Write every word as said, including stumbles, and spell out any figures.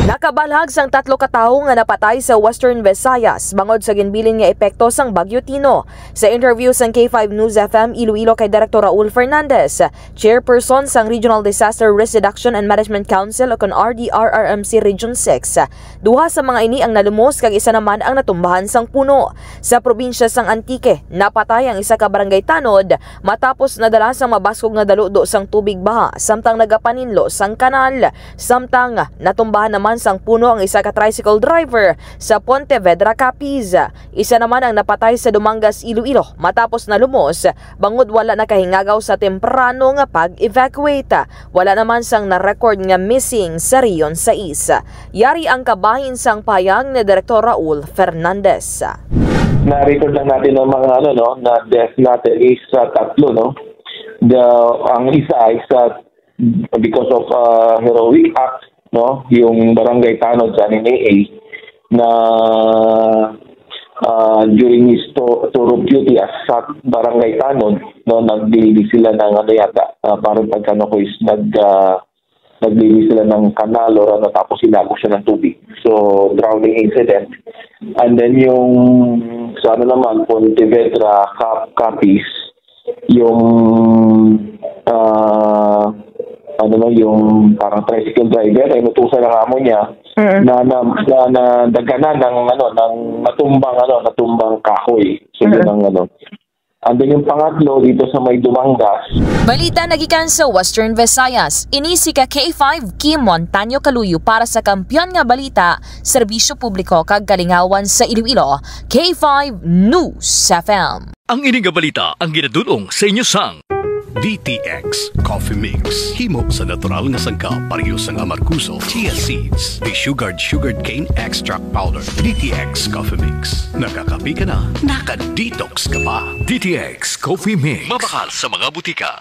Nakabalhag sang tatlo ka tawo nga napatay sa Western Visayas bangod sa ginbilin nga epekto sang Bagyo Tino. Sa interview sang K five News F M Iloilo kay Director Raul Fernandez, chairperson sang Regional Disaster Risk Reduction and Management Council o kon R D R R M C Region six, duha sa mga ini ang nalumos kag isa naman ang natumbahan sang puno. Sa probinsya sang Antique, napatay ang isa ka barangay tanod matapos nadala sang mabaskog nga daludo sang tubig baha samtang nagapaninlo sang kanal. Samtang natumbahan naman sang puno ang isa ka tricycle driver sa Pontevedra, Capiz. Isa naman ang napatay sa Dumangas, Iloilo, matapos nalumos bangod wala nakahingagaw sa temprano nga pag-evacuate. Wala naman sang na-record nga missing sa Region sais. Yari ang kabahin sang pahayag ni Direktor Raul Fernandez. Na-record lang natin ang mga ano, no, na death natin is sa tatlo, no. The, ang isa ay sa, because of uh, heroic act, no, yung barangay tanod sa N N A A na uh, during his to, tour of duty as sa barangay tanod, no, naglili sila ng ano yata, uh, parang pagkano ko is nag uh, naglili sila ng kanal or ano, tapos inagos siya ng tubig. So, drowning incident. And then yung sa ano naman, Pontevedra, Cap, Capiz, yung uh, ano na, yung parang tricycle driver, ay nutusan ng amo niya mm. na, na, na, na daganan ng, ano, ng natumbang, ano, natumbang kahoy. So, mm. yun ang ano. And then yung pangatlo dito sa may Dumangas. Balita nagikan sa Western Visayas. Ini si ka K five Kim Montaño Kaluyo para sa Kampiyon nga Balita, Serbisyo Publiko kag Kalingawan sa Iloilo, K five News F M. Ang ini nga balita ang ginadul-ong sa inyo sang D T X Coffee Mix. Himo sa natural nga sangkap, pareho sang amargoso, chia seeds, desugared sugarcane extract powder. D T X Coffee Mix. Nakakape ka na, naka-detox ka pa. D T X Coffee Mix. Mabakal sa mga butika.